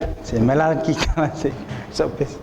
Se mai la kikala se sopes.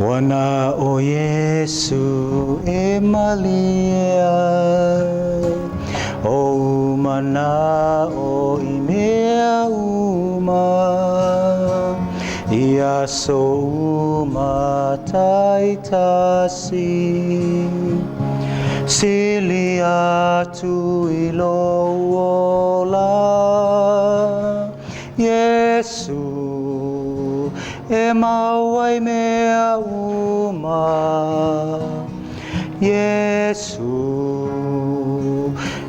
Ua na ʻo Iesū e malie ai Ou manaʻo i mea uma I aso uma taitasi Sili atu i lou ola Iesū e mau ai mea uma Iesū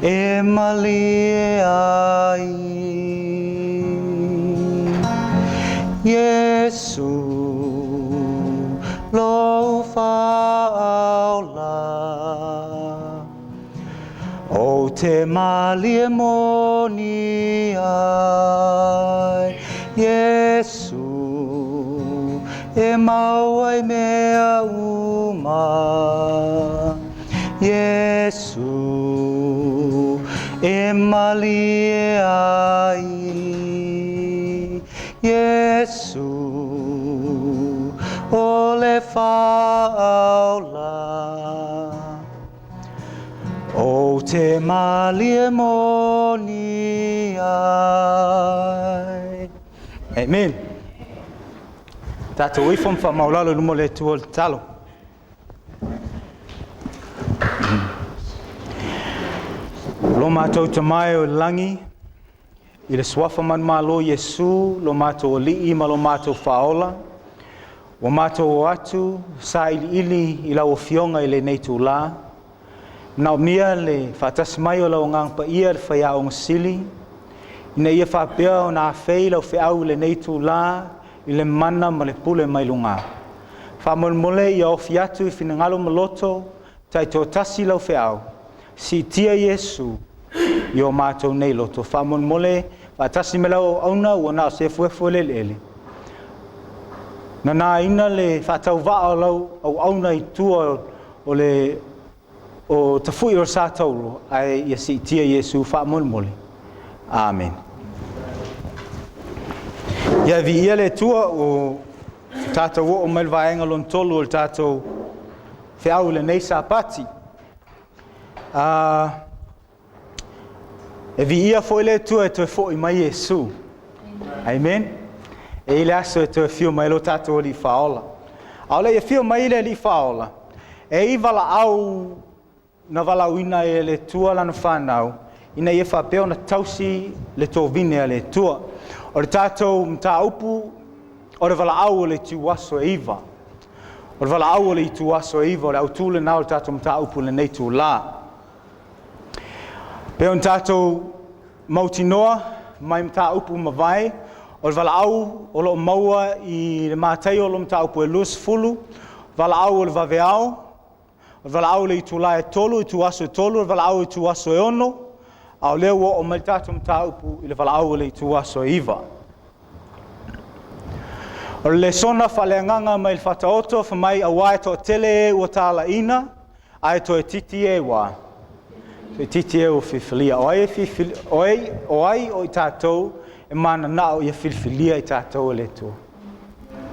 e malie ai Iesū lou faaola Ou te malie moni ai Iesū e mau ai mea uma Iesū e malie ai Iesū ʻo le Faaola Ou te malie moni ai. Amen. Tatou ifo ma faamaualalo i luma o le Atua le tatalo. Lo matou Tama e o i le lagi, i le suafa manumalo o Iesu, lo matou Alii ma lo matou Faaola, ua matou o atu sailiili i lau Afioga i lenei itulā, manaomia le faatasi mai o lau Agaga Paia le Faiaoga Sili, ina ia faapea ona afei lau feau i lenei itulā i le mana ma le pule mai luga. Faamolemole ia ofi atu i finagalo ma loto taitoatasi lau feau, siitia Iesu i o matou nei loto. Faamolemole faatasi me lau auauna ua na o se efuefu o le eleele. Nanaina le faatauvaa o lau auauna i tua o le o tafui o le sa taulo, ae ia siitia Iesu faamolemole. Amen. Ia viia le Atua ua tatou oo mai le vaega lona tolu o le tatou feau i lenei Sapati. E viia foi le Atua e toe foi mai Iesu. Amen. E i ai le aso e toe afio mai lo tatou Alii Faaola. A o le i afio mai le Alii Faaola, e i ai valaau na valaauina ai e le Atua lana fanau, ina ia faapea ona tausi le tovine a le Atua. O le tatou mataupu, o le valaau o le ituaso e 9. O le valaau o le ituaso e 9, o le autu lena o le tatou mataupu i lenei itulā. Pe ona tatou mautinoa mai mataupu mavae, o le valaau o lo o maua i le Mataio o lo mataupu e 20, valaau o le vaveao, o le valaau o le itulā e 3, ituaso e 3, o le valaau o le ituaso e 6, a o lea ua oo mai le tatou mataupu i le valaau o le ituaso e 9. O le lesona faaleagaga mai le Faataoto, fai mai auā e toatele e ua talaiina, ae toaitiiti e ua toaitiiti e ua filifilia. O ai e filifili, o ai, o ai o i tatou e mananao ia filifilia i tatou e le Atua.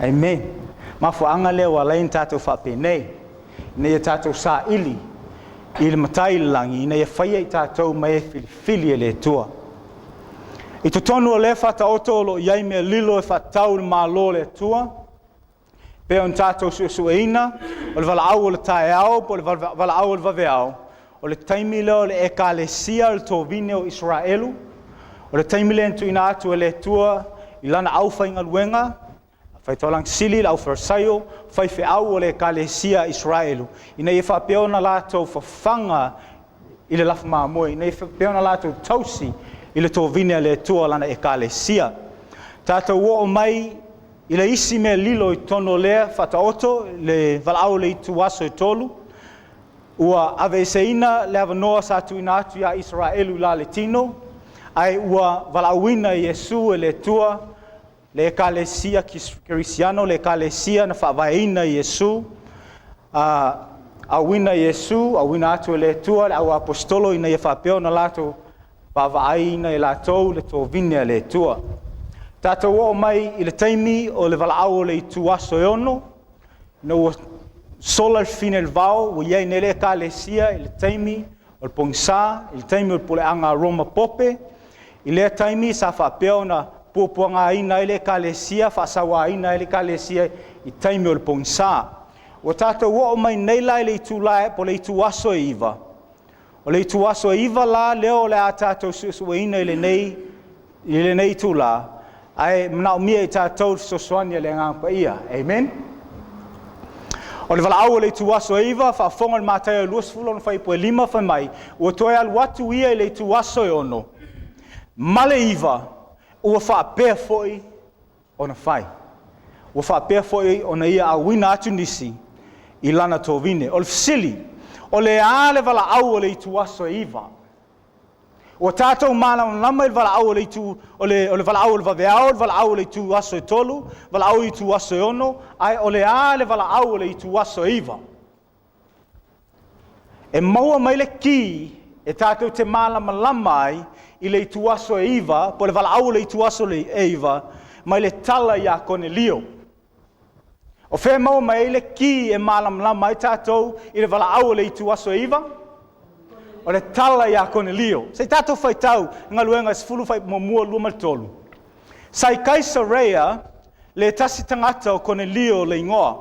Amen. Mafuaaga lea ua ala ai ona tatou faapenei, ina ia tatou saili i le Matai i le lagi, ina ia faia i tatou ma e filifili e le Atua. I totonu o lea Faataoto o lo o i ai mea lilo e faatatau i le Malo o le Atua, pe ona tatou suesueina, o le valaau o le taeao po o le valaau o le vaveao, o le taimi lea o le ekalesia o le tovine o Isaraelu, o le taimi lea na tuuina atu e le Atua i lana aufaigaluega, faitaulaga sili, le aufarisaio, faifeau o le ekalesia a Isaraelu, ina ia faapea ona latou fafaga i le lafu mamoe, ina ia faapea ona latou tausi i le tovine a le Atua o lana ekalesia. Tatou oo mai i le isi mea lilo i totonu o lea faataoto, le valaau o le ituaso e 3, ua aveeseina le avanoa sa tuuina atu ia Isaraelu i la le tino, ae ua valaauina e Iesu e le Atua le ekalesia kerisiano, le ekalesia na faavaeina e Iesu, auina e Iesu, auina atu e le Atua le auaposetolo ina ia faapea ona latou vaavaaiina e latou le tovine a le Atua. Tatou oo mai i le taimi o le valaau o le ituaso e 6, ina ua sola le fafine o le vao, ua i ai nei le ekalesia i le taimi o le pogisa, i le taimi o le puleaga a Roma Pope. I lea taimi sa faapea ona puapuagaina ai le ekalesia, faasauaina ai le ekalesia i taimi o le pogisa. Ua tatou oo mai nei la i le itula po o le ituaso e 9, o le ituaso e 9 la lea o le a tatou suesueina i lenei itula, ae manaomia e tatou le fesoasoani a le Agaga Paia. Amen. O le valaau o le ituaso e 9, faafofoga i le Mataio 20 lona fuaiupu e 5, fai mai, ua toe alu atu ia i le ituaso e 6 ma le 9, ua faapea foi ona fai. Ua faapea foi ona ia auina atu nisi i lana tovine. O le fesili, o le a le valaau o le ituaso e 9? Ua tatou malamalama i le valaau o le itu o le, o le valaau o le vaveao, le valaau o le ituaso e 3, valaau o le ituaso e 6, ae o le a le valaau o le ituaso e 9? E maua mai le ki e tatou te malamalama ai i le ituaso e 9, po o le valaau o le ituaso e 9, mai le tala ia Konelio. O fea e maua mai ai le ki e malamalama ai tatou i le valaau o le ituaso e 9? O le tala ia Konelio. Se i tatou faitau Galuega 10 fuaiupu 1, 2 ma le 3. Sa i Kaisareia le tasi tagata o Konelio le igoa.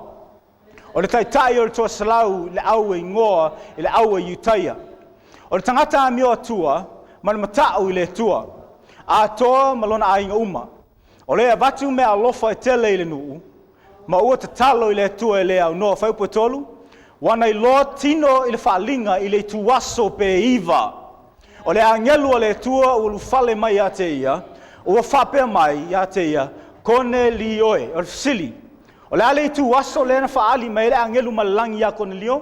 O le taitai o le toaselau i le au e igoa i le au a Iutaia. O le tagata amio atua ma le mata'u i le Atua, atoa ma lona aiga uma. O le avatu mea alofa e tele i le nuu, ma ua tatalo i le Atua e le aunoa. Fuaiupu e 3, ua na iloa tino i le faaaliga i le ituaso pe 9. O le agelu a le Atua ua ulufale mai ia te ia, ua faapea mai ia te ia, Konelio e. O le fesili, o le a le ituaso lea na faaali mai ai le agelu ma le lagi ia Konelio?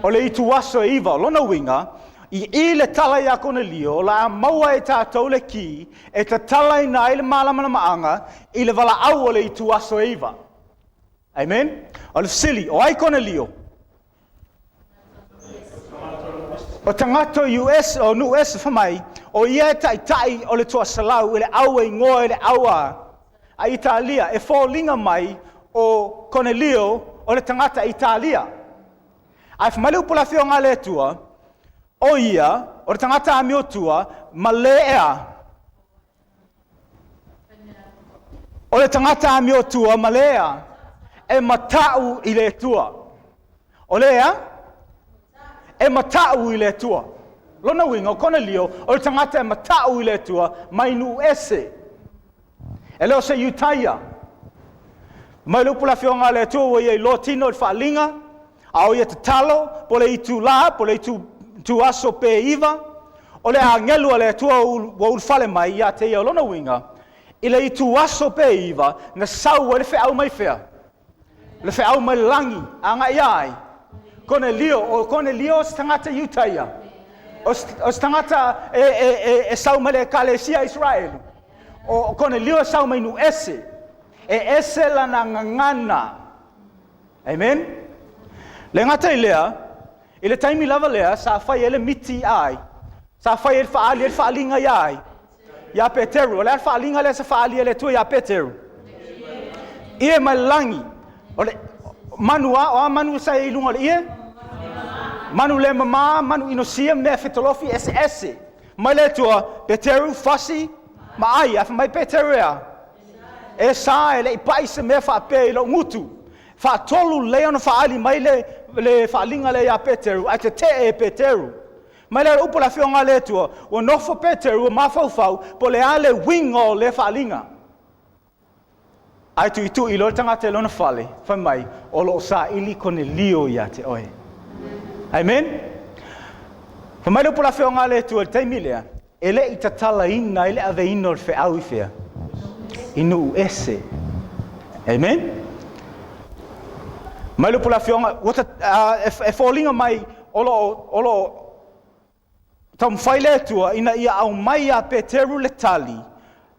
O le ituaso e 9. O lona uiga, i le tala ia Konelio, o le a maua e tatou le ki e tatalaina ai le malamalamaaga i le valaau o le ituaso e 9. Amen? O le fesili, o ai Konelio? O tagata US, o nuu ese fai mai, o ia e taitai o le toaselau i le au e igoa i le au a Italia. E foliga mai o Konelio o le tagata Italia. Ae fai mai le upu a le Afioga a le Atua, o ia, o le tagata amiotua, ma le ea. O le tagata amiotua ma le ea, e mata'u i le Atua. O le ea? E mata'u i le Atua. Lona uiga, o Konelio, o le tagata e mata'u i le Atua mai nuu ese. E le o se Iutaia. Mai le upu le Afioga a le Atua ua ia iloa tino i le faaaliga, a o ia tatalo, po o le itula, po o le ituaso pe 9, o le agelu a le Atua ua ulufale mai ia te ia. O lona uiga, i le ituaso pe 9, na sau ai le feau mai fea? Le feau mai le lagi, agai ia ai? Konelio. O Konelio o se tagata Iutaia. O se tagata e sau mai le ekalesia Israeli. O Konelio e sau mai nuu ese. E ese lana gagana. Amen? Le gata i lea, i le taimi lava lea, sa fai ai le miti ai. Sa fai ai le faaali ai le faaliga ia ai. Ia Peteru. O le a le faaliga lea sa faaali e le Atua ia Peteru? Ie mai le lagi. O le manu a, o a manu sa i luga o le ie? Manu le mama, manu inosia, mea fetolofi, ese ese. Mai le Atua, Peteru, fasi, ma ai. A fai mai Peteru ea? E sa e le i pai se mea faapea i lou gutu. Faatolu lelei ona faaali mai le faaliga lea ia Peteru, ae tetee e Peteru. Mai lea o le upu a le Afioga a le Atua, ua nofo Peteru, ua mafaufau, po o le a le uiga o lea faaliga. Ae tuitui loa le tagata i lona fale, fai mai, o lo o saili Konelio ia te oe. Amen? Fai mai le upu a le Afioga a le Atua i le taimi lea, e le i tatalaina ai le aveina o le feau i fea? I nuu ese. Amen? Mai le upu a le Afioga, e foliga mai o lo o taumafai le Atua ina ia aumai ia Peteru le tali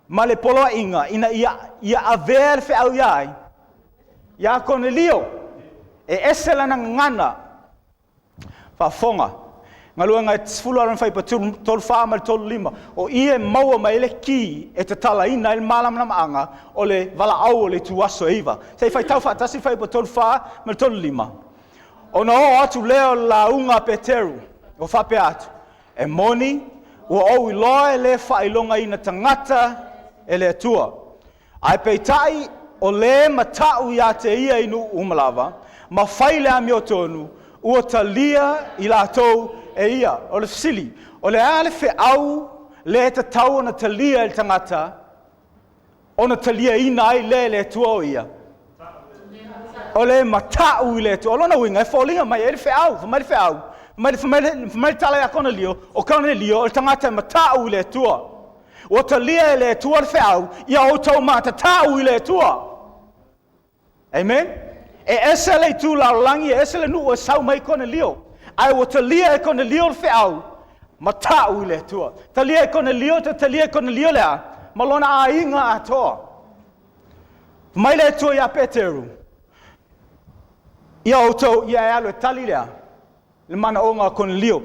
ma le poloaiga ina ia avea le feau ia ai, ia Konelio, e ese lana gagana. Faafofoga, Galuega e 10 fuaiupu 34 ma le 35, o i e maua mai ai le ki e tatalaina ai le malamalamaaga o le valaau o le ituaso e 9. Se i faitau faatasi le fuaiupu 34 ma le 35. Ona oo atu lea o le lauga a Peteru, ua faapea atu, e moni, ua ou iloa e le faailogaina tagata e le Atua. Ae peitai, o le matau ia te ia i nuu uma lava, ma fai le amiotonu, ua talia i latou e ia. O le fesili, o le a le feau lea e tatau ona talia e le tagata, ona taliaina ai lea e le Atua o ia? O le matau i le Atua. O lona uiga, e foliga mai e i ai le feau, fai mai le feau, fai mai le tala ia Konelio, o Konelio o le tagata e matau i le Atua. Ua talia e le Atua le feau, ia outou matatau i le Atua. Amen? E ese le itu lalolagi, e ese le nuu e sau mai Konelio. Ae ua talia e Konelio le feau, matau i le Atua. Talia e Konelio, talia e Konelio le a? Ma lona aiga atoa. Mai le Atua ia Peteru, ia outou, ia e alu e tali lea, le manaoga o Konelio.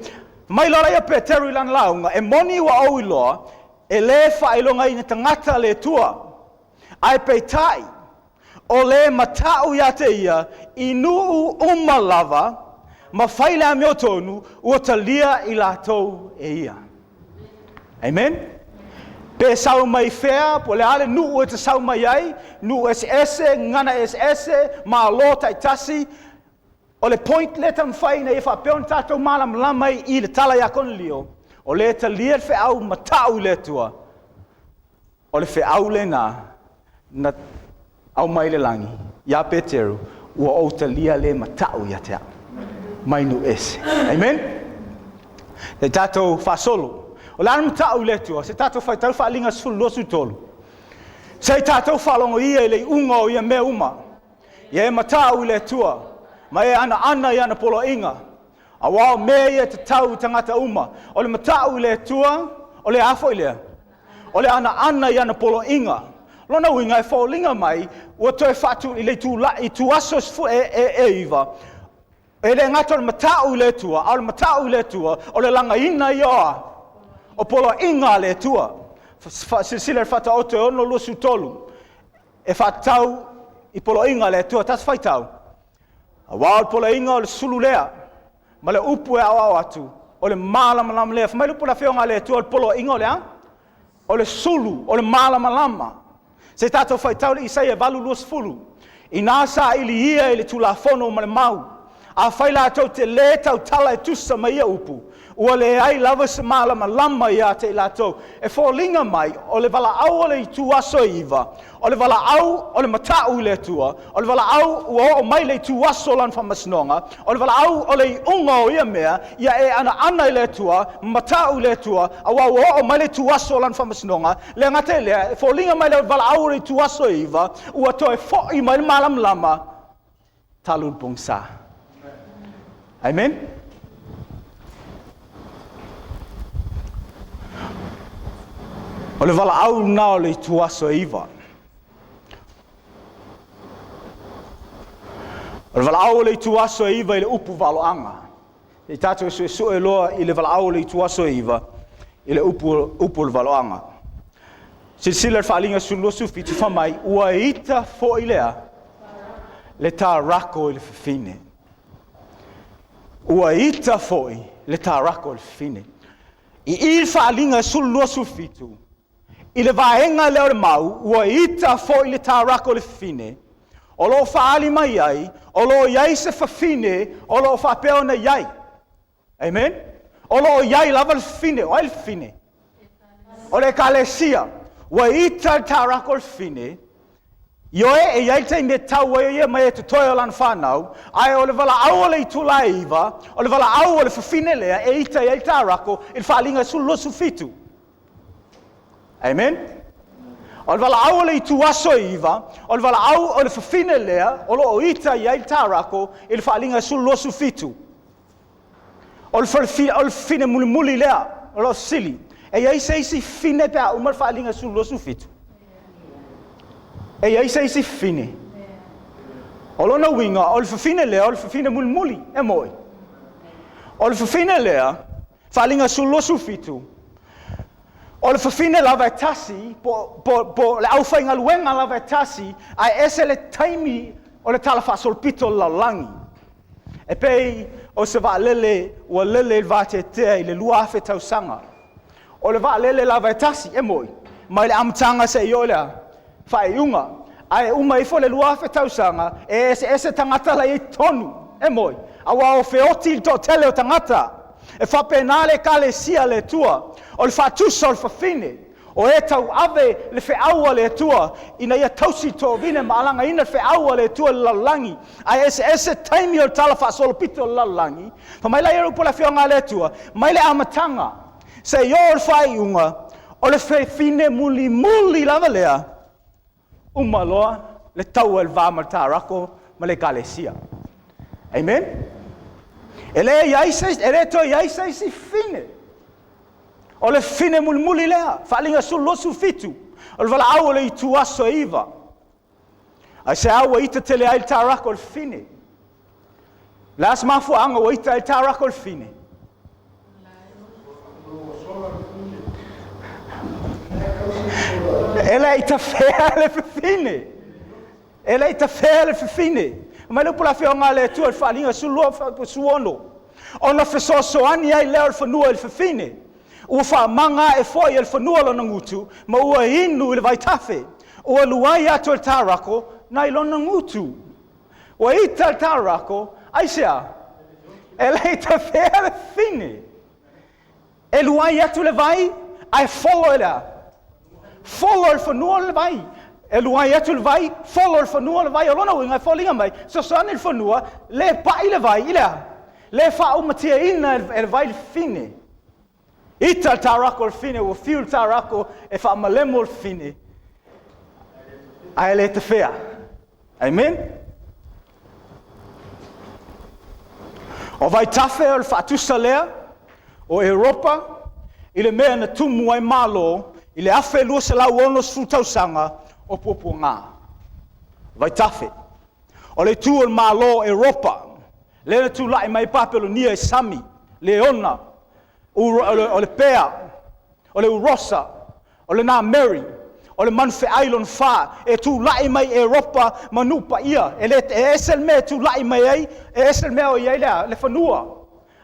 Mai loa ia Peteru i lana lauga, e moni ua ou iloa, e le faailogaina tagata le Atua. Ae peitai, o le matau ia te ia, i nuu uma lava, ma fai le amiotonu, ua talia i latou e ia. Amen? Pe sau mai fea, po o le a le nuu e te sau mai ai, nuu eseese, gagana eseese, malo taitasi, o le point lea taumafai ina ia faapea ona tatou malamalama ai i le tala ia Konelio, o le talia le feau matau i le Atua, o le feau lena na aumai le lagi ia Peteru, ua ou talia le matau ia te au, mai nuu ese. Amen? Le tatou faasolo. O le a le matau i le Atua, se tatou faitau Faaaliga 12, 13. Se i tatou faalogo ia i le iuga o ia mea uma. Ia e matau i le Atua, ma e anaana i ana poloaiga. Aua o mea ia tatau i tagata uma. O le matau i le Atua, o le a foi lea? O le anaana i ana poloaiga. Lona uiga e foliga mai, ua toe faatu i le ituaso e 9, e le gata o le matau i le Atua, a o le matau i le Atua, o le lagaina ia o a? O poloaiga a le Atua. Silasila i le Faataoto e 6, 23, e faatatau i poloaiga a le Atua. Tasi faitau. Aua o le poloaiga o le sulu lea, ma le upu e aoao atu, o le malamalama lea. Fai mai le upu a le Afioga a le Atua, o le poloaiga o le a? O le sulu, o le malamalama. Se tatou faitau le Isaia 8, 20. Ina saili ia i le Tulafono ma le mau, afai latou te lē tautala e tusa ma ia upu, ua leai lava se malamalama ia te i latou. E foliga mai, o le valaau o le ituaso e 9, o le valaau o le matau i le Atua, o le valaau ua oo mai le ituaso o lana faamasinoga, o le valaau o le iuga o ia mea, ia e anaana i le Atua, matau i le Atua, aua ua oo mai le ituaso o lana faamasinoga, le gata i lea, e foliga mai le valaau o le ituaso e 9, ua toe foi mai le malamalama, talu le pogisa. Amen? O le valaau lena o le ituaso e 9. O le valaau o le ituaso e 9 i le upu valoaga. E tatou suesue loa i le valaau o le ituaso e 9 i le upu o le valoaga. Silasila le Faaaliga 12, 17 fai mai, ua ita foi lea le tarako i le fafine. Ua ita foi le tarako i le fafine. I i le Faaaliga 12, 17, i le vaega lea o le mau, ua ita foi le tarako i le fafine, o lo o faaali mai ai, o lo o i ai se fafine, o lo o faapea ona i ai. Amen? O lo o i ai lava le fafine. O ai le fafine? O le ekalesia. Ua ita le tarako i le fafine, ioe e i ai le taimi e tau ai o ia mai e totoe o lana whanau, ae o le valaau o le itula e 9, o le valaau o le fafine lea e ita i ai le tarako i le Faaaliga 12, 17. Amen? O le valaau o le ituaso e 9, o le valaau o le fafine lea o lo o ita i ai le tarako i le faaaliga e 12, 27. O le fafine mulimuli lea o lo o sili. E i ai se isi fafine pe a uma le faaaliga e 12, 17? E i ai se isi fafine? O lona uiga, o le fafine lea, o le fafine mulimuli, e moi. O le fafine lea, faaaliga 12, 17, o le fafine lava e tasi, po o le aufaigaluega lava e tasi, ae ese le taimi o le tala faasolopito o le lalolagi. E pei o se vaalele ua lele i le vateatea i le 2000 tausaga. O le vaalele lava e tasi, e moi, mai le amataga seia oo i le a? Faaiuga. Ae uma ifo le 2000 tausaga, e eseese tagata la e i ai i totonu, e moi, aua ua feoti le toatele o tagata. E faapena le Ekalesia a le Atua, o le faatusa o le fafine, o e tauave le feau a le Atua ina ia tausi toavine ma alagaina le feau a le Atua i le lalolagi, ae eseese taimi o le tala faasolopito o le lalolagi. Fai mai la ia upu a le Afioga a le Atua, mai le amataga seia oo i le faaiuga, o le fafine mulimuli lava lea, uma loa le taua i le va ma le tarako ma le Ekalesia. Amen? E le i ai se, e le toe i ai se isi fafine. O le fafine mulimuli lea, faaaliga 12, 17, o le valaau o le ituaso e 9. Aisea ua ita tele ai le tarako i le fafine? O le a se mafuaaga ua ita ai le tarako i le fafine? E le i tafea le fafine. E le i tafea le fafine. Mai le upu a le Afioga a le Atua i le faaaliga 12, 16, ona fesoasoani ai lea o le fanua i le fafine. Ua faamaga ae foi e le fanua lona gutu, ma ua inu i le vaitafe. Ua luai atu e le tarako nai lona gutu. Ua ita le tarako, aisea? E le i tafea le fafine. E luai atu le vai, ae folo e le a? Folo e le fanua le vai. E luai atu le vai, folo e le fanua le vai. O lona uiga e foliga mai, fesoasoani le fanua, le pai le vai i le a? Le faaumatiaina e le vai le fafine. Ita le tarako i le fafine, ua fiu le tarako e faamalemo le fafine, ae le tafea. Amen? O vaitafe o le faatusa lea o Europa i le mea na tumu ai Malo i le 1260 tausaga o puapuaga. Vaitafe. O le itu o le Malo o Europa, lea na tulai mai Papelonia i Sami, Leona, o le Pea, o le Urosa, o le Nameri, o le manufeai lona fa, e tulai mai Europa ma nuu paia. E le e ese le mea e tulai mai ai, e ese le mea o i ai le fanua.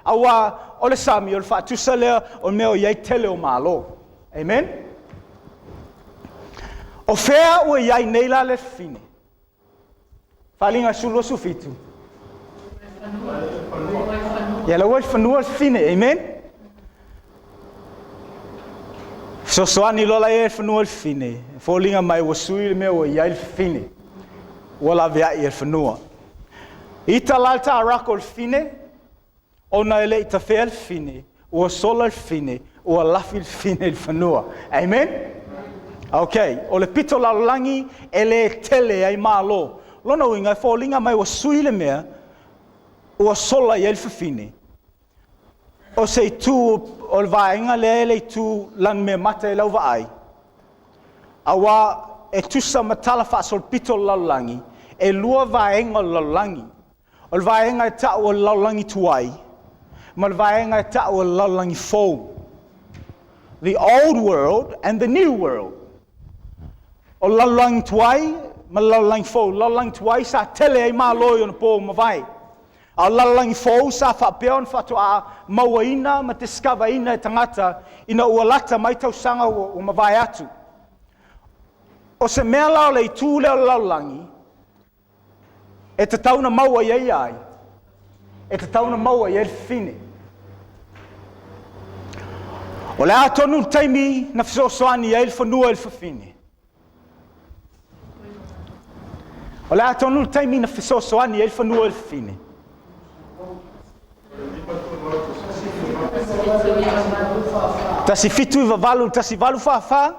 Aua o le sami, o le faatusa lea o le mea o i ai tele o Malo. Amen? O fea ua i ai nei la le fafine? Faaaliga 12, 17. Ia la ua i le fanua le fafine. Amen? Fesoasoani loa la i ai le fanua i le fafine, e foliga mai ua sui le mea ua i ai le fafine, ua laveai e le fanua. Ita la le tarako i le fafine, ona e le i tafea le fafine, ua sola le fafine, ua lafi le fafine i le fanua. Amen? Ok, o le pito lalolagi e le tele ai Malo. Lona uiga e foliga mai ua sui le mea, ua sola i ai le fafine. O se itu o le vaega lea e le itu lanumeamata i lau vaai, aua e tusa ma tala faasolopito o le lalolagi, e lua vaega o le lalolagi. O le vaega e tau o le lalolagi tuai, ma le vaega e tau o le lalolagi fou. The old world and the new world. O le lalolagi tuai ma le lalolagi fou. O le lalolagi tuai sa tele ai Malo i ona po mavae. A o le lalolagi fou sa faapea ona faatoa mauaina ma discoverina e tagata ina ua lata mai tausaga ua mavae atu. O se mea la o le itu lea o le lalolagi, e tatau ona maua i ai ai, e tatau ona maua i ai le fafine. O le a tonu le taimi na fesoasoani ai le fanua i le fafine? O le a tonu le taimi na fesoasoani ai le fanua i le fafine? 1798, 1844.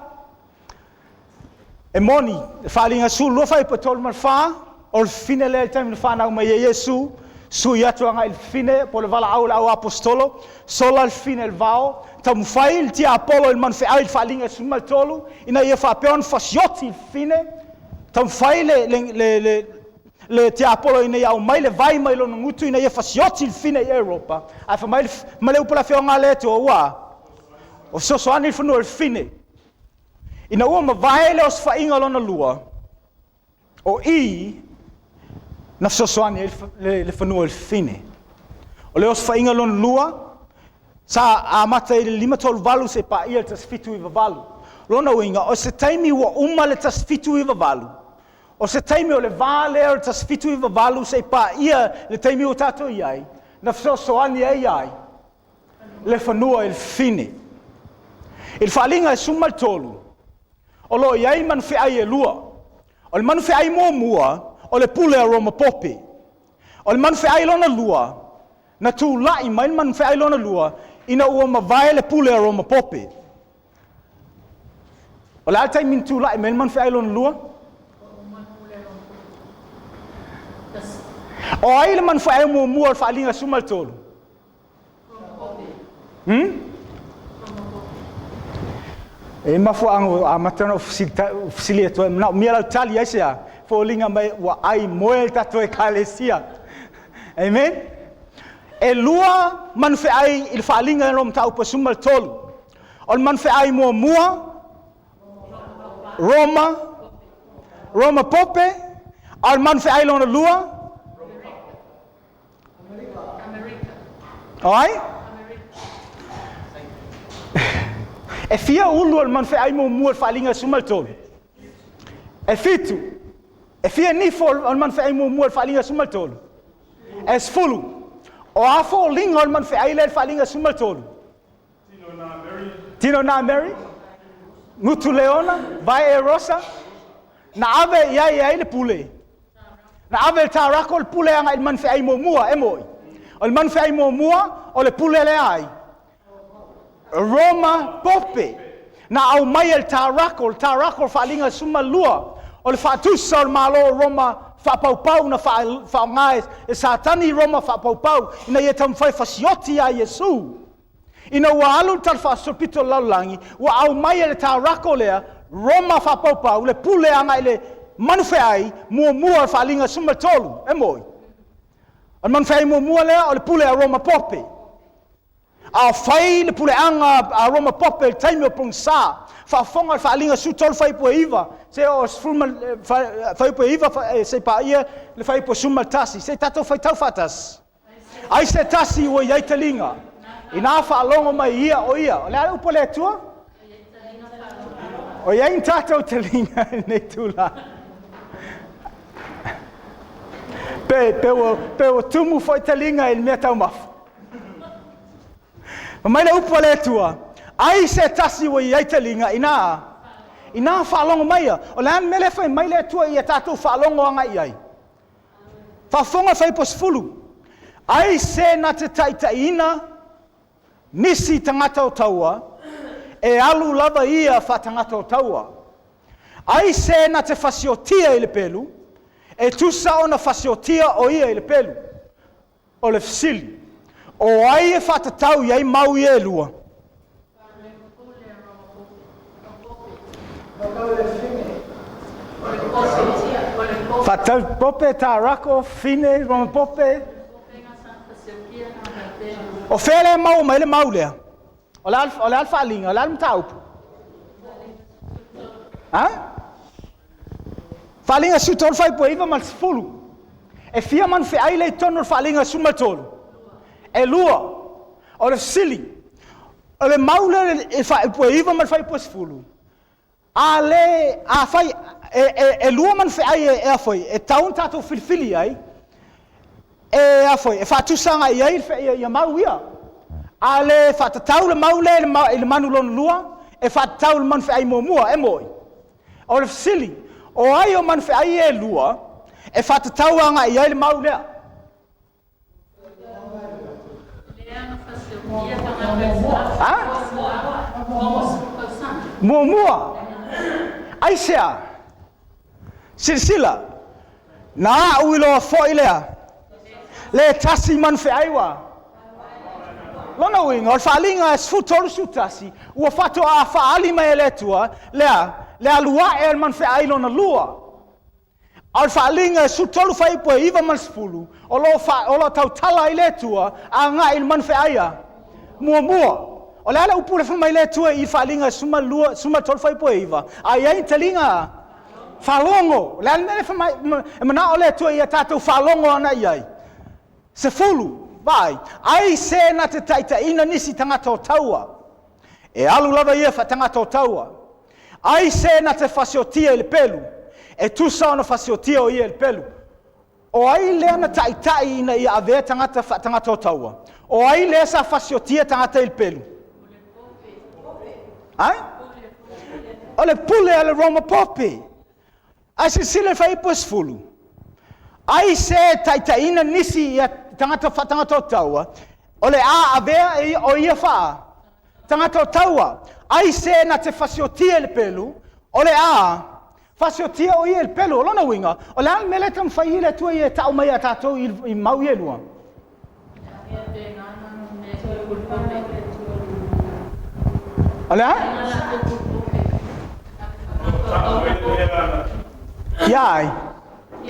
E moni, le Faaaliga 12 fuaiupu 34, o le fafine lea i le taimi na fanau mai ai Iesu, sui atu agai i le fafine, po o le valaau a le au aposetolo, sola le fafine i le vao, taumafai le tiapolo i le manufeai i le Faaaliga 13, ina ia faapea ona fasioti le fafine, taumafai le, le, le, le, le tiapolo ina ia aumai le vai mai lona gutu ina ia fasioti le fafine i Europa, ae fai mai le, ma le upu a le Afioga a le Atua, ua o fesoasoani le fanua i le fafine. Ina ua mavae le osofaiga lona lua, o i na fesoasoani ai le fanua i le fafine. O le osofaiga lona lua, sa amata i le 538 seia paia le 1798. Lona uiga, o se taimi ua uma le 1798, o se taimi o le va lea o le 1798 seia paia le taimi ua tatou i ai, na fesoasoani ai ai le fanua i le fafine. I le Faaaliga e 13, o lo o i ai manufeai e lua. O le manufeai muamua, o le pule a Roma Pope. O le manufeai lona lua, na tulai mai le manufeai lona lua ina ua mavae le pule a Roma Pope. O le a le taimi na tulai mai le manufeai lona lua? O ai le manufeai muamua o le Faaaliga 13? E mafuaaga ua amata ona ou fesili atu ai, manaomia lau tali aisea? Foliga mai ua ai moe le tatou ekalesia. Amen? E lua manufeai i le faaaliga o mataupu e 13. O le manufeai muamua, Roma, Roma Pope, a o le manufeai lona lua, O ai? E fia ulu o le manufeai muamua o le Faaaliga 13? E fitu. E fia nifo o le manufeai muamua o le Faaaliga 13? E 10. O a foliga o le manufeai lea i le Faaaliga 13? Tino na Mary, Gutu Leona, Vae Rosa, na ave i ai ai le pule. Na ave le tārako le pule agai i le manufeai muamua, e moi. O le manufeai muamua, o le pule lea ai. Roma Pope. Na aumai e le tārako, le tārako o le Faaaliga 12, o le faatusa o le Malo o Roma faapaupau na faaaoga e Satani Roma faapaupau ina ia taumafai fasioti ia Iesu. Ina ua alu le talafaasolopito o le lalolagi, ua aumai e le tārako lea, Roma faapaupau, le pule agai i le manufeai muamua o le Faaaliga 13, e moi. O le manufeai muamua lea o le pule a Roma Pope. A fai le puleaga a Roma Pope i le taimi o pogisa, faafofoga le Faaaliga 13 fuaiupu e 9, se o 10 fuaiupu e 9 seia paia le fuaiupu 11, se i tatou faitau faatasi. Ai se tasi ua i ai taliga, ina faalogo mai ia o ia. O le a le upu a le Atua? O i ai ni tatou taliga i lenei tulaga. Pe, pe, ua, pe ua tumu foi taliga i le mea taumafa. Fai mai le upu a le Atua, ai se tasi ua i ai taliga ina, ina faalogo mai ia. O le a le mea lea fai mai le Atua ia tatou faalogo agai i ai? Faafofoga fuaiupu 10. Ai se na te taitaiina nisi tagata o taua, e alu lava ia faatagata o taua. Ai se na te fasiotia i le pelu, e tusa ona fasiotia o ia i le pelu. O le fesili, o ai e faatatau i ai mau ia e lua? Faatatau Pope, Tārako, Fine, Roma Pope. O fea lea e maua mai le mau lea? O le a o le, a le faaaliga? O le a le mataupu? Ha? Faaaliga 13 fuaiupu e 9 ma le 10. E fia manufeai lea i totonu o le Faaaliga 13? E lua. O le fesili, o le mau lea i le fuaiupu e 9 ma le fuaiupu e 10, a le, a fai, e, e, e lua manufeai e, e a foi, e tau ona tatou filifili ai, e a foi, e faatusa agai i ai ia, ia mau ia. A le faatatau le mau lea i le manu lona lua, e faatatau i le manufeai muamua, e moi. O le fesili, o ai o manufeai ia e lua e faatatau agai i ai le mau lea? Ha? Muamua. Aisea? Silasila, na a'u iloa foi lea, le tasi manufeai ua. Lona uiga, o le faaaliga e 13, 11, ua faatoa faaali mai e le Atua lea, le alu ae o le manufeai lona lua. A o le faaaliga e 13 fuaiupu e 9 ma le 10, o lo o tautala ai le Atua agai i le manufeai a muamua. O le a le upu lea fai mai le Atua i le faaaliga e 12, 13 fuaiupu e 9, a i ai ni taliga faalogo. O le a le mea lea fai mai, e manao le Atua ia tatou faalogo agai i ai? 10, vaai, ai se na te taitaiina nisi tagata o taua, e alu lava ia faatagata o taua. Ai se na te fasiotia i le pelu, e tusa ona fasiotia o ia i le pelu. O ai lea na taitai ina ia avea tagata faatagata o taua? O ai lea sa fasiotia tagata i le pelu? Ai? O le pule a le Roma Pope. Ae silasila i le fuaiupu e 10. Ai se taitaiina nisi ia tagata faatagata o taua, o le a avea e o ia faa tagata o taua. Ai se na te fasiotia i le pelu, o le a fasiotia o ia i le pelu. O lona uiga, o le a le mea lea e taumafai ai le Atua ia e tau mai ia tatou i mau ia e lua? O le a? Ia ai. I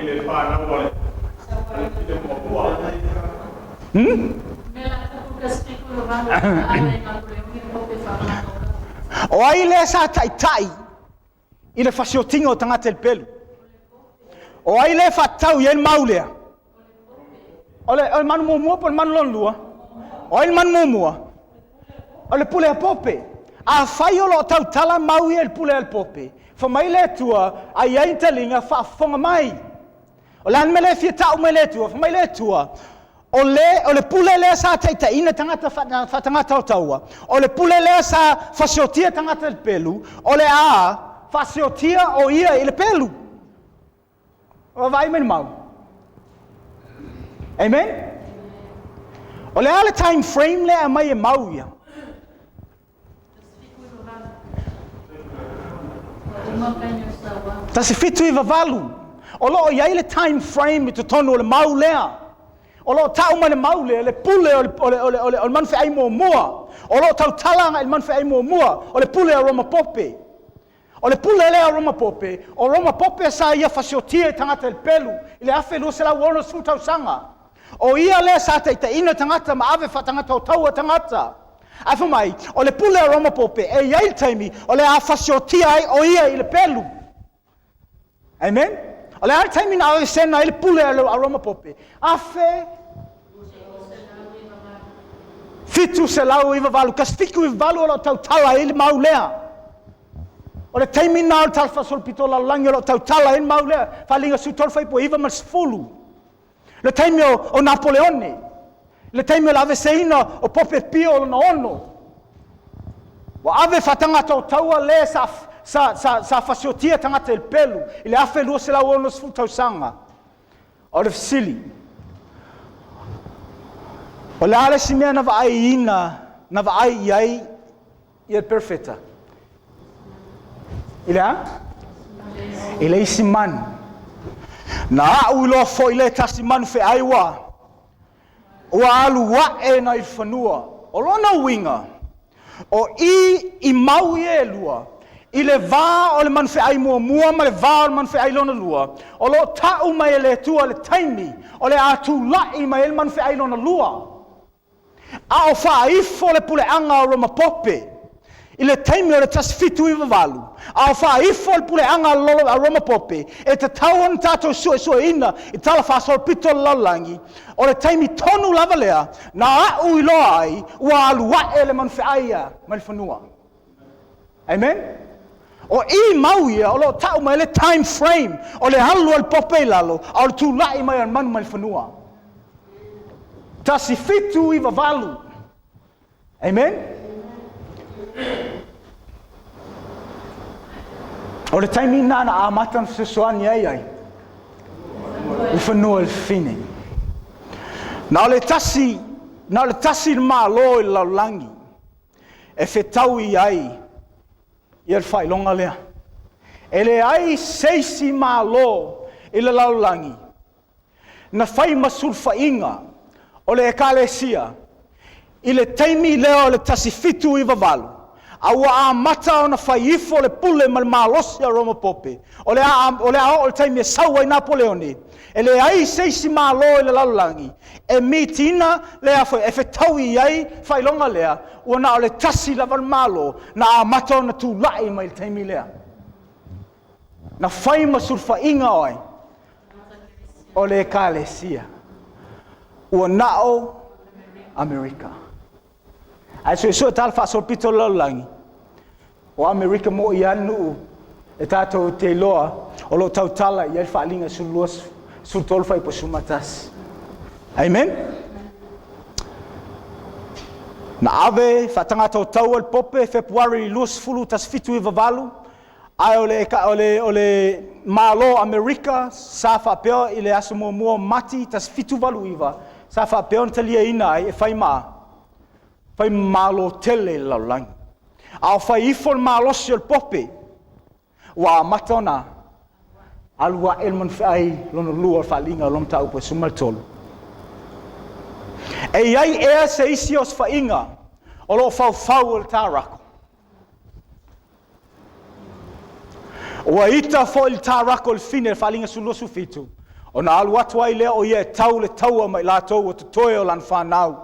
le whanau a le muamua. O ai lea sa taitai i le fasiotiga o tagata i le pelu? O ai lea faatatau i ai le mau lea? O le manu muamua po o le manu lona lua? O ai le manu muamua? O le pule a Pope. Afai o lo o tautala mau ia i le pule a le Pope, fai mai le Atua, a i ai ni taliga, faafofoga mai. O le a le mea lea e fia tau mai le Atua? Fai mai le Atua, o le pule lea sa taitaiina tagata faatagata o taua, o le pule lea sa fasiotia tagata i le pelu, o le a fasiotia o ia i le pelu. O vaai mai le mau. Amen? O le a le time frame lea mai e mau ia? 1798. O lo o i ai le time frame i totonu o le mau lea. O lo o tau mai le mau lea, le pule o le manufeai muamua. O lo o tautala agai i le manufeai muamua, o le pule a Roma Pope. O le pule lea o Roma Pope, o Roma Pope sa ia fasiotia i tagata i le pelu i le 1260 tausaga. O ia lea sa taitaiina tagata ma ave faatagata o taua tagata. Ae fai mai, o le pule a Roma Pope, e i ai le taimi o le a fasiotia ai o ia i le pelu. Amen? O le a le taimi na aveesena ai le pule a Roma Pope? 1798, 1798 o lo o tautala ai le mau lea. O le taimi na o le tala faasolopito o lalolagi o lo o tautala ai le mau lea, faaaliga 13 fuaiupu e 9 ma le 10. Le taimi o Napoleone, le taimi o le aveseina o Pope Pio o lona ono. Ua ave faatagata o taua le sa fasiotia tagata i le pelu i le 1260 tausaga. O le fesili, o le a le isi mea na vaai i ai ia le perofeta? I le a? I le isi manu. Na a'u iloa foi le tasi manu feai ua alu ae nai fanua. O lona uiga, o i mau ia e lua, i le vā o le manufeai muamua ma le vā o le manufeai lona lua, o lo o tau mai e le Atua le taimi o le a tula'i mai ai le manufeai lona lua. A o faaifo le puleaga o Roma Pope i le taimi o le 1798, a o faaifo le puleaga a Roma Pope, e tatau ona tatou suesueina i tala faasolopito o le lalolagi, o le taimi tonu lava lea, na a'u iloa ai, ua alu ae le manufeai ia mai le fanua. Amen? O i mau ia, o lo o tau mai le time frame, o le alu o le Pope i lalo, a o le tula'i mai o le manu mai le fanua. 1798. Amen? O le taimi na na amata na fesoasoani ai ai le fanua i le fafine. Na o le tasi le malo i le lalolagi e fetaui ai ia le faailoga lea. E leai se isi Malo i le lalolagi na fai ma sulufaiga o le Ekalesia i le taimi lea o le 1798, a ua amata ona fai ifo le pule ma le malosi a Roma Pope, o le a oo i le taimi e sau ai Napoleone. E leai se isi Malo i le lalolagi e mitiina le e fetaui i ai faailoga lea, ua na o le tasi lava le Malo na amata ona tulai mai i le taimi lea. Na fai ma sulufaiga o ai? O le Ekalesia. Ua na o Amerika. Ae suesue tala faasolopito o le lalolagi, o Amerika mo i anu e tātou te iloa o lo tautala i ai le faaaliga 12, 13 fuaiupu 11. Amen? Na ave faatagata o taua le Pope Fepuari 20 1798, ae o le Malo Amerika sa faapea i le aso muamua o Mati 1789 sa faapea ona taliaina ai e fai ma malo tele i le lalolagi. A o fai ifo le malosi o le Pope, ua amata ona alu ae le manufeai lona lua o le faaaliga o lona mataupu e 13. E i ai ea se isi osofaiga o lo o faufau o le tarako? Ua ita foi le tarako i le fine, le faaaliga 27, ona alu atu ai lea o ia e tau le taua ma i latou ua totoe o lana fanau.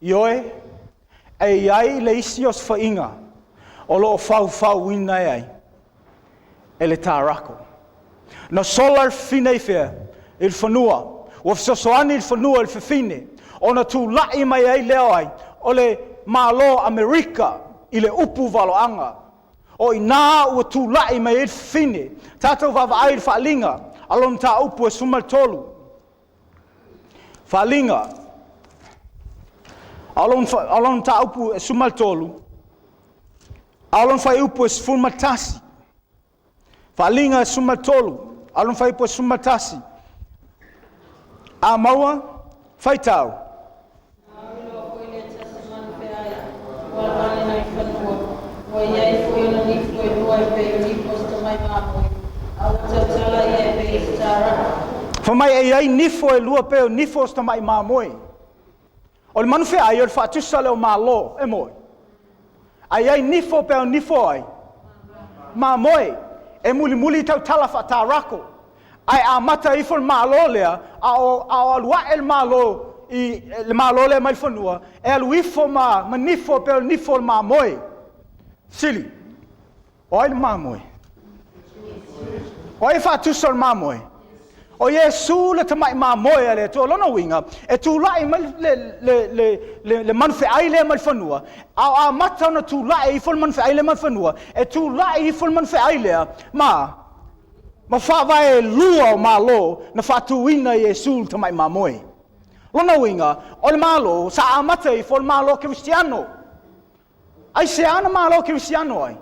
Ioe, e i ai le isi osofaiga o lo o faufauina e ai e le tarako. Na sola le fafine i fea? I le fanua. Ua fesoasoani le fanua i le fafine, ona tulai mai ai lea o ai? O le Malo Amerika i le upu valoaga. O i nā ua tulai mai ai le fafine. Tatou vaavaai i le faaaliga a lona mataupu e 13. Faaaliga a lona mataupu e 13, a o lona fuaiupu e 11. Faaaliga e 13, a o lona fuaiupu e 11. A maua, faitau. Na alu loa foi lea tasi manu feai, ua alu ane mai le fanua, ua i ai foi ona nifo e lua e pei o nifo o se tamai mamoe, a ua tautala ia e pei o se tarako. Fa mai e i ai nifo e lua pei o nifo o se tamai mamoe. O le manu feai o le faatusa lea o malo, e moe. A i ai nifo pe o nifo ai? Mamoe. E mulimuli tautala faatarako. Ae amata ifo le malo lea, a o alu ae le malo, i le malo lea mai le fanua, e alu ifo ma nifo pe o nifo o le mamoe. Sili, o ai le mamoe? O ai e faatusa o le mamoe? O Iesu le tamai mamoe a le Atua. Lona uiga, e tulai mai le manufeai lea mai le fanua, a o amata ona tulai ifo le manufeai lea mai le fanua, e tulai ifo le manufeai lea ma faavae lua o malo na faatuina Iesu le tamai mamoe. Lona uiga, o le malo sa amata ifo le malo kerisiano. Ai se ana malo kerisiano ai?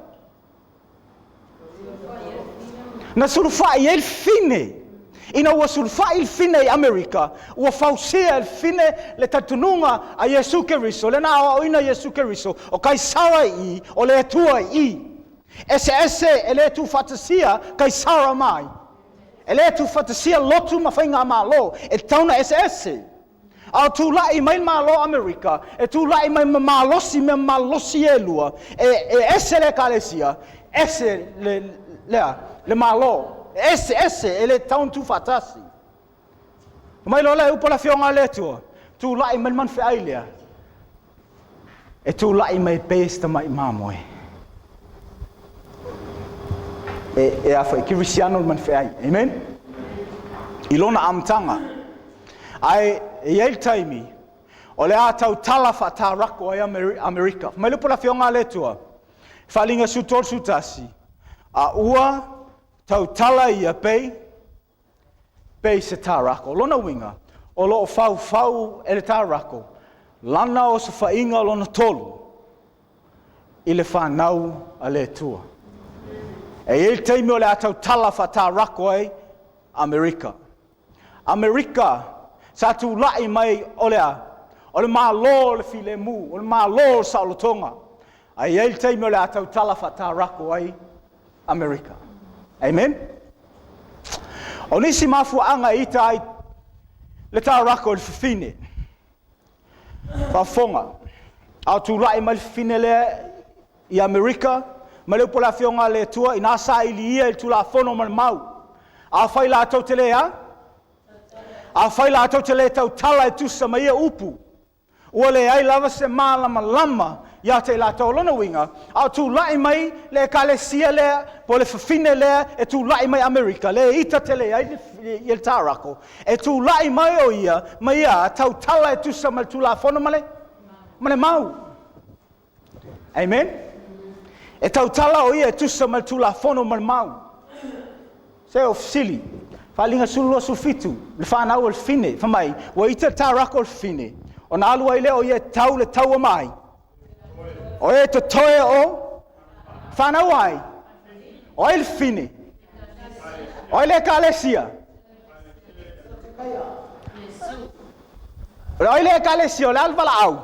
Na sulufai ai le fine. Ina ua sulufai le fine i Amerika, ua fausia le fine le talitonuga a Iesu Keriso, le na aoaoina Iesu Keriso, o Kaisara i, o le Atua i. Ese ese e le tuufaatasia Kaisara mai. E le tuufaatasia lotu ma faiga malo, e tauna ese ese. A o tulai mai le malo Amerika, e tulai mai ma malosi mea malosi e lua, e ese le ekalesia, ese le malo. Ese ese e le tatau ona tuufaatasi. Mai loa le upu a le afioga a le Atua, tulai mai le manufeai lea, e tulai mai pei se tamai mamoe. E a foi, kerisiano le manufeai. Amen? I lona amataga. Ae e i ai le taimi, o le a tautala faatarako ai Amerika. Mai le upu a le afioga a le Atua, faaaliga 13 11, a ua tautala ia pei se tarako. Lona uiga, o lo o faufau e le tarako, lana osofaiga lona tolu i le fanau a le Atua. E i ai le taimi o le a tautala faatarako ai Amerika. Amerika sa tulai mai o le a? O le malo o le filemu, o le malo o le saolotoga. A i ai le taimi o le a tautala faatarako ai Amerika. Amen. O nisi mafuaaga e ita ai le tarako i le fafine. Faafofoga. A o tulai mai le fafine lea i Amerika, ma le upu a le Afioga a le Atua, ina saili ia i le Tulafono ma le mau. Afai latou te le a? Afai latou te le tautala e tusa ma ia upu, ua leai lava se malamalama ia te i latou. O lona uiga, a o tulai mai le ekalesia lea, po o le fafine lea e tulai mai Amerika, lea e ita tele ai le tarako, e tulai mai o ia ma ia tautala e tusa ma le Tulafono ma le mau. Amen? E tautala o ia e tusa ma le Tulafono ma le mau. Se o fesili, Faaaliga 12:17, le fanau o le fafine, fai mai, ua ita le tarako i le fafine, ona alu ai lea o ia e tau le taua ma ai. O e totoe o fanau ai. O ai le fafine? O ai le ekalesia? O ai le ekalesia? O le a le valaau?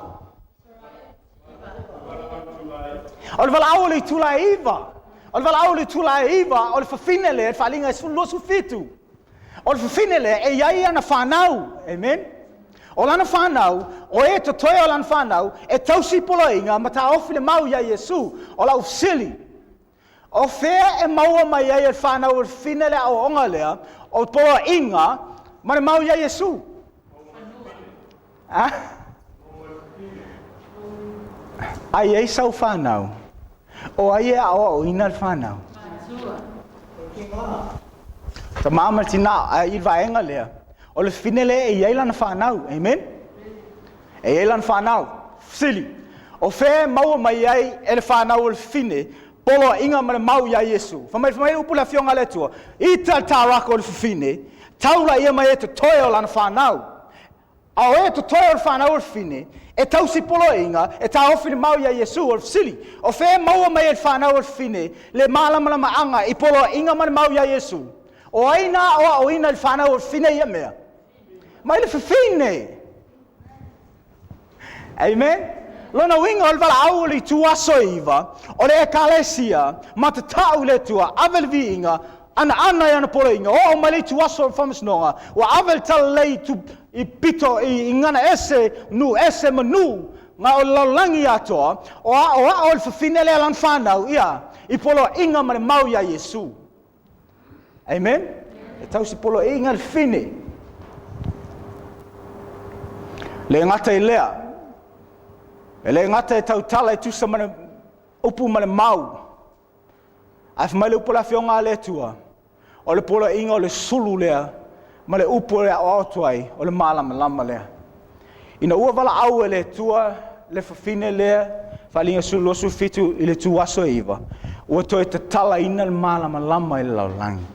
O le valaau o le itula e 9. O le valaau o le itula e 9, o le fafine lea, le Faaaliga e 12:17. O le fafine lea, e i ai ana fanau. Amen? O lana fanau, o e totoe o lana fanau, e tausi poloaiga ma taofi le mau ia Iesu. O lau fesili, o fea e maua mai ai e le fanau o le fafine le aoaoga lea, o poloaiga ma le mau ia Iesu? Ah? Ai ai sau fanau, o ai e aoaoina le fanau? Tamā ma le tinā, ai i le vaega lea, o le fafine lea e i ai lana fanau. Amen? E i ai lana fanau. Fesili, o fea e maua mai ai e le fanau o le fafine poloaiga ma le mau ia Iesu? Fai mai le upu le Afioga a le Atua, ita le tarako o le fafine, taula ia mai e totoe o lana fanau. A o e totoe o le fanau o le fafine, e tausi poloaiga, e taofi le mau ia Iesu. O le fesili, o fea e maua mai e le fanau o le fafine le malamalamaanga i poloaiga ma le mau ia Iesu? O ai na aoaoina i le fanau o le fafine ia mea? Mai le fafine. Amen? Lona uiga o le valaau o le itu aso e 9, o le ekalesia, matatau i le Atua, ave le viiga, ana i ana poloaiga, oo mai le itu aso o le faamasinoga, ua ave le talalelei i pito i gana ese, nuu ese ma nuu, ma o le lalolagi atoa, o aoao le fafine lea lana fanau, ia, i poloaiga ma le mau ia Iesu. Amen? E tausi poloaiga le fafine. Le gata i lea, e le gata e tautala e tusa ma le upu ma le mau, ae fai mai le upu a le Afioga a le Atua, o le poloaiga o le sulu lea, ma le upu e aoao atu ai, o le malamalama lea. Ina ua valaau e le Atua le fafine lea, Faaaliga 12:17 i le itu aso e 9, ua toe tatalaina le malamalama i le lalolagi.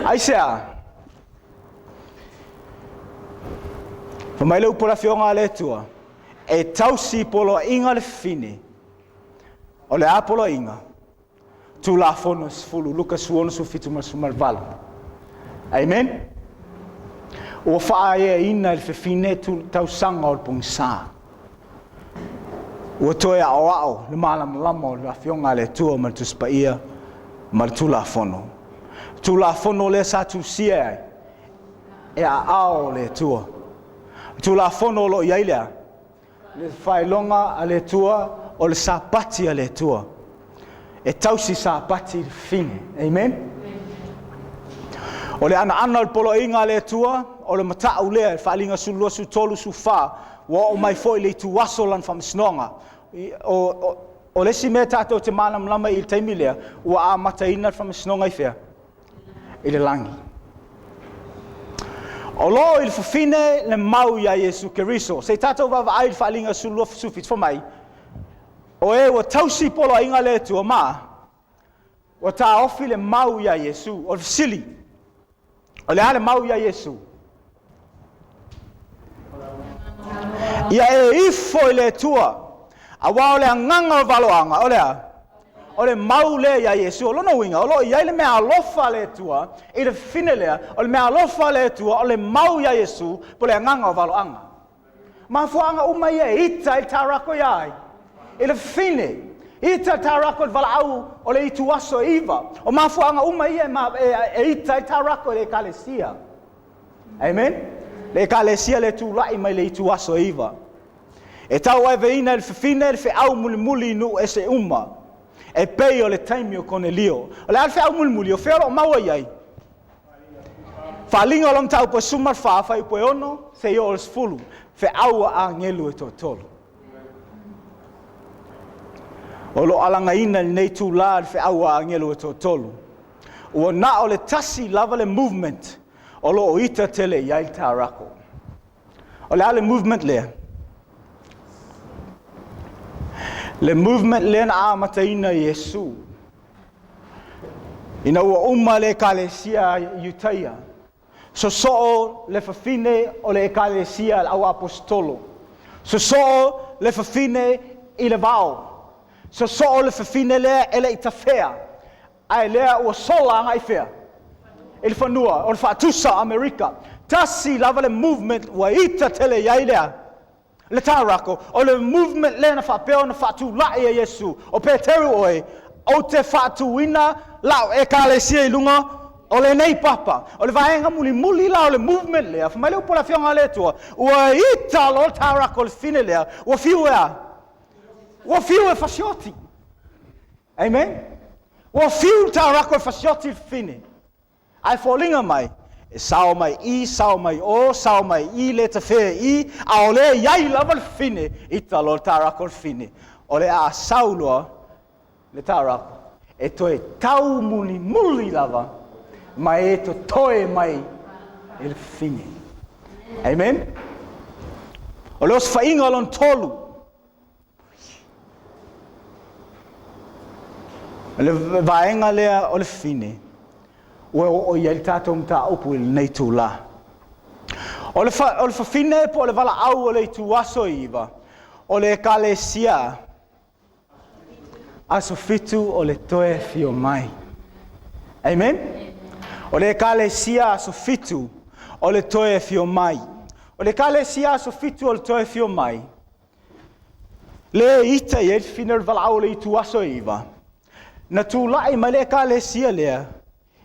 Aisea? Fai mai le upu a le Afioga a le Atua, e tausi poloaiga le fafine, o le a poloaiga? Tulafono 10, Luka 16, 17 ma le 18. Amen? Ua faaeaina e le fafine tausaga o le pogisa. Ua toe aoao le malamalama o le Afioga a le Atua ma le Tusi Paia ma le Tulafono. Tulafono lea sa tusia ai e aao o le Atua. Tulafono o lo o i ai lea, le faailoga a le Atua o le sapati a le Atua. E tausi sapati i le fafine. Amen? O le anaana o le poloaiga a le Atua, o le matau lea, le Faaaliga 12, 13, 14, ua oo mai foi le itu aso o lana faamasinoga. O le isi mea tatou te malamalama i le taimi lea, ua amataina le faamasinoga i fea? I le lagi. O lo o i le fafine le mau ia Iesu Keriso. Se i tatou vaavaai i le Faaaliga 12, 17, fai mai, o e ua tausi poloaiga le Atua ma ua taofi le mau ia Iesu. O le fesili, o le a le mau ia Iesu? Ia e ifo i le Atua, aua o le agaga o valoaga, o le a? O le mau lea ia Iesu. O lona uiga, o lo o i ai le mea alofa le Atua, i le fafine lea, o le mea alofa le Atua, o le mau ia Iesu, po le agaga o valoaga. Mafuaaga uma ia e ita ai le tarako ia ai. I le fafine. Ita le tarako i le valaau o le ituaso e 9. O mafuaaga uma ia e ita ai le tarako i le ekalesia. Amen? Le ekalesia le tulai mai le ituaso e 9. E tauaveina e le fafine le feau mulimuli i nuu ese uma. E pei o le taimi o Konelio. O le a le feau mulimuli, o fea o loo maua i ai? Faaaliga o le mataupu e 14, fuaiupu e 6, seia oo i le 10. Feau a agelu e toatolu. O lo o alagaina i lenei itulā le feau a agelu e toatolu. Ua na o le tasi lava le movement o lo o ita tele i ai le tarako. O le a le movement lea? Le movement lea na amataina e Iesu. Ina ua uma le ekalesia i Iutaia, sosoo le fafine o le ekalesia le au aposetolo, sosoo le fafine i le vao, sosoo le fafine lea e le i tafea, ae lea ua sola agai fea? I le fanua, o le faatusa o Amerika. Tasi lava le movement ua ita tele i ai lea. Le tarako, o le movement lea na faapea ona faatulai e Iesu. O Peteru oe, ou te faatuina lau ekalesia i luga o lenei papa. O le vaega mulimuli la o le movement lea, fai mai le upu a le Afioga a le Atua, ua ita loa le tarako i le fafine lea, ua fiu e a? Ua fiu e fasioti. Amen? Ua fiu le tarako e fasioti i le fafine. Ae foliga mai, e sao mai i, sao mai o, sao mai i, le tafea i, a o lea i ai lava le fafine, ita loa le tarako i le fafine. O le a sau loa le tarako, e toe tau mulimuli lava, ma e totoe mai i le fafine. Amen? O le osofaiga o lona tolu, O le vaega lea o le fafine, ua oo i ai le tatou mataupu i lenei itulā. O le fafine po o le valaau o le ituaso e 9, o le ekalesia aso 7 o le toe afio mai. Amen? O le ekalesia aso 7 o le toe afio mai. O le ekalesia aso 7 o le toe afio mai, le ita i ai le fafine o le valaau o le ituaso e 9, na tulai mai le ekalesia lea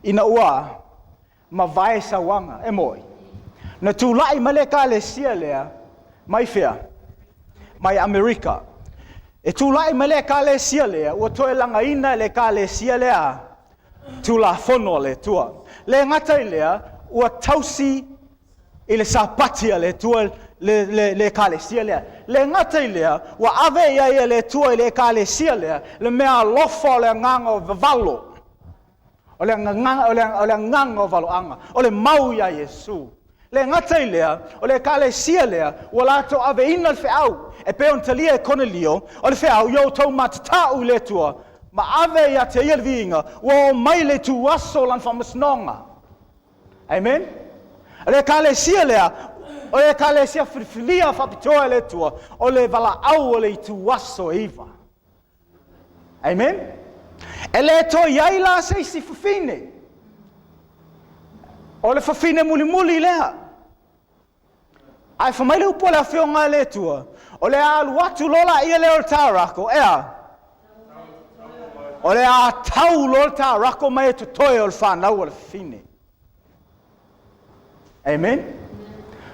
ina ua mavae sauaga, e moi. Na tulai mai le ekalesia lea mai fea? Mai Amerika. E tulai mai le ekalesia lea, ua toe lagaina e le ekalesia lea Tulafono a le Atua. Le gata i lea, ua tausi i le Sapati a le Atua le ekalesia lea. Le gata i lea, ua ave i ai e le Atua i le ekalesia lea le mea alofa o le agaga o vavalo, o le agaga o valoaga, o le mau iā Iesu. Le gata i lea, o le ekalesia lea ua latou aveina le feau e pei ona talia e Konelio, o le feau ia outou matatau i le Atua ma ave ia te ia le viiga, ua oo mai le ituaso o lana faamasinoga. Amen? O le ekalesia lea, o le ekalesia filifilia faapitoa e le Atua, o le valaau o le ituaso e 9. Amen? E le toe i ai la se isi fafine. O le fafine mulimuli lea. Ae fai mai le upu a le Afioga a le Atua, o le a alu atu loa laia lea o le tarako, e a? O le a tau loa le tarako ma e totoe o le fanau a le fafine. Amen?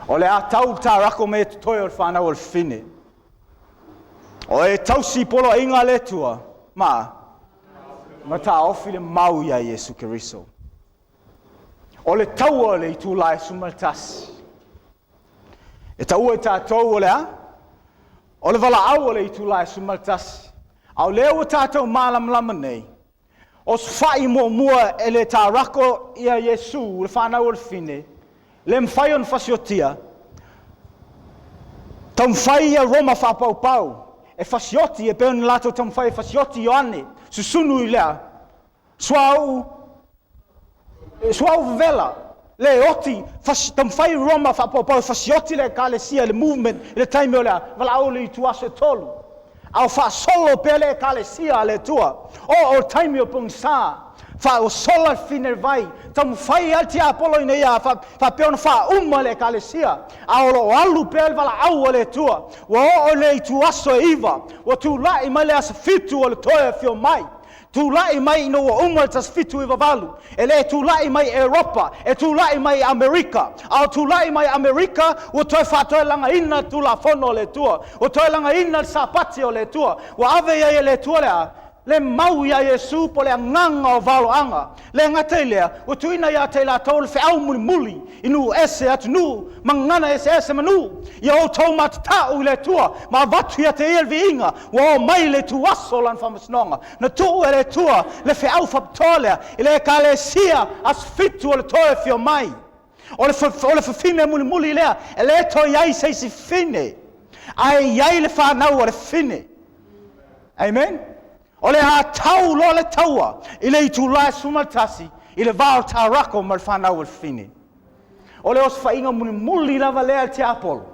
O le a tau le tarako ma e totoe o le fanau a le fafine. O e tausi poloaiga a le Atua, ma taofi le mau iā Iesu Keriso. O le taua o le itulā e 11. E taua i tatou o le a? O le valaau o le itulā e 11. A o lea ua tatou malamalama nei, o sofa'i muamua e le tarako ia Iesu, le fanau o le fafine, le mafai ona fasiotia, taumafai ia Roma faapaupau e fasioti, e pei ona latou taumafai e fasioti Ioane, susunu i lea, suauu vavela, le oti, taumafai Roma faapaupau e fasioti le ekalesia, le movement, i le taimi o le valaau o le ituaso e 3. A o faasolo pea le ekalesia a le Atua. O le taimi o pogisa. Ua sola le fafine i le vai, taumafai lava le tiapolo ina ia faapea ona faauma le ekalesia, a o lo o alu pea le valaau a le Atua. Ua oo i le ituaso e 9, ua tulai mai le aso 7 o le toe afio mai. Tulai mai ina ua uma le 1798, e le tulai mai Eropa, e tulai mai Amerika. A o tulai mai Amerika, ua toe faatoelagaina le Tulafono a le Atua, ua toe lagaina le Sapati o le Atua. Ua ave i ai e le Atua le a? Le mau ia Iesu po le agaga o valoaga. Le gata i lea, ua tuuina ia te i latou le feau mulimuli i nuu ese, atunuu, ma gagana eseese ma nuu. Ia outou matatau i le Atua, ma avatu ia te ia le viiga, ua oo mai le ituaso o lana faamasinoga. Na tuu e le Atua le feau faapitoa lea i le ekalesia aso 7 o le toe afio mai. O le fafine mulimuli lea, e le toe i ai se isi fafine, ae i ai le fanau a le fafine. Amen? O le a tau loa le taua i le itula e 11 i le va o le Tarako ma le fanau a le fafine. O le osofaiga mulimuli lava lea a le tiapolo.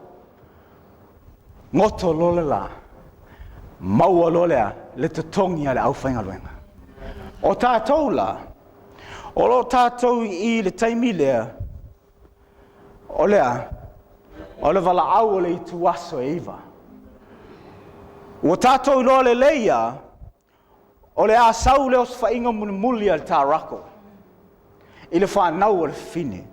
Goto loa le la, maua loa lea le totogi a le aufaigaluega. O tatou la, o lo o tatou i le taimi lea, o le a? O le valaau o le ituaso e 9. Ua tatou iloa lelei ia, o le a sau le osofaiga mulimuli a le Tarako i le fanau o le fafine.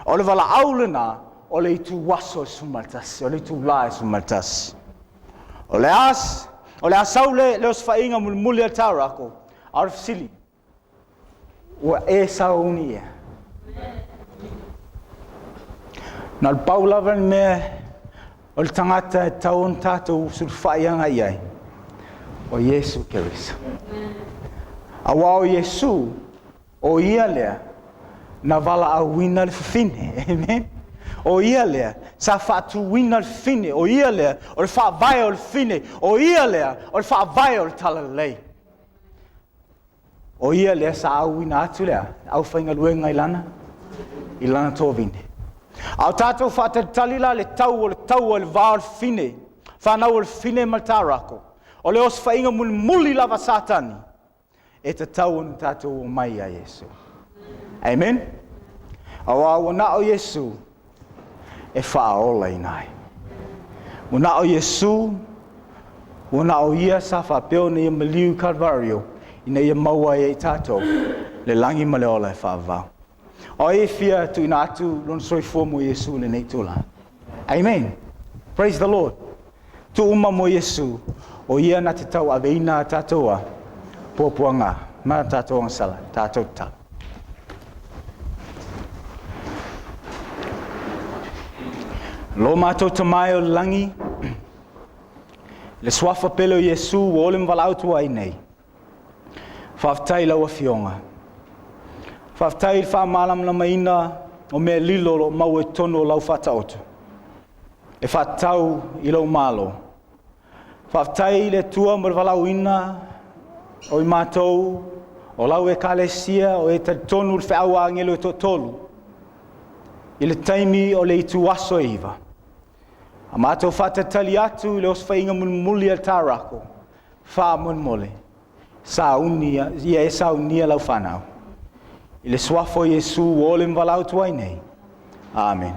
O le valaau lena o le ituaso e 11, o le itula e 11. O le a sau le osofaiga mulimuli a le Tarako, a o le fesili, ua e sauni ia? Na o le pau lava le mea o le tagata e tau ona tatou sulufai aga i ai, o Iesu Keriso. Aua o Iesu, o ia lea na valaauina le fafine. Amen. O ia lea sa faatuina le fafine. O ia lea o le faavae o le fafine. O ia lea o le faavae o le talalelei. O ia lea sa auina atu lea aufaigaluega i lana tovine. A o tatou faatalitali la le tau o le taua i le va o le fafine, fanau o le fafine ma le Tarako, o le osofaiga mulimuli lava Satani, e tatau ona tatou omai ia Iesu. Amen? Aua ua na o Iesu e faaolaina ai. Ua na o Iesu, ua na o ia sa faapea ona ia maliu i Kalvario, ina ia maua ai e tatou le lagi ma le ola e faavavau. O ai e fia tuuina atu lona soifua mo Iesu i lenei tulaga. Amen. Praise the Lord. Tuuma mo Iesu, o ia na te tau aveina a tatou a puapuaga, ma tatou agasala, tatou tatalo. Lo mātou tamae o le lagi, le suafa pele o Iesu ua ole ma valaau atu ai nei. Faafetai lau afioga. Faafetai i le faamalamalamaina o mea lilo o lo o maua i totonu o lau faataoto e faatatau i lou malo. Faafetai i le Atua mo le valaauina o i matou o lau ekalesia o e talitonu le feau a agelo e toatolu i le taimi o le ituaso e 9. A matou faatalitali atu i le osofaiga mulimuli a le Tarako, faamolemole, saunia, ia e saunia lau fanau. I le suafa o Iesu ua ole ma valaau atu ai nei. Amen.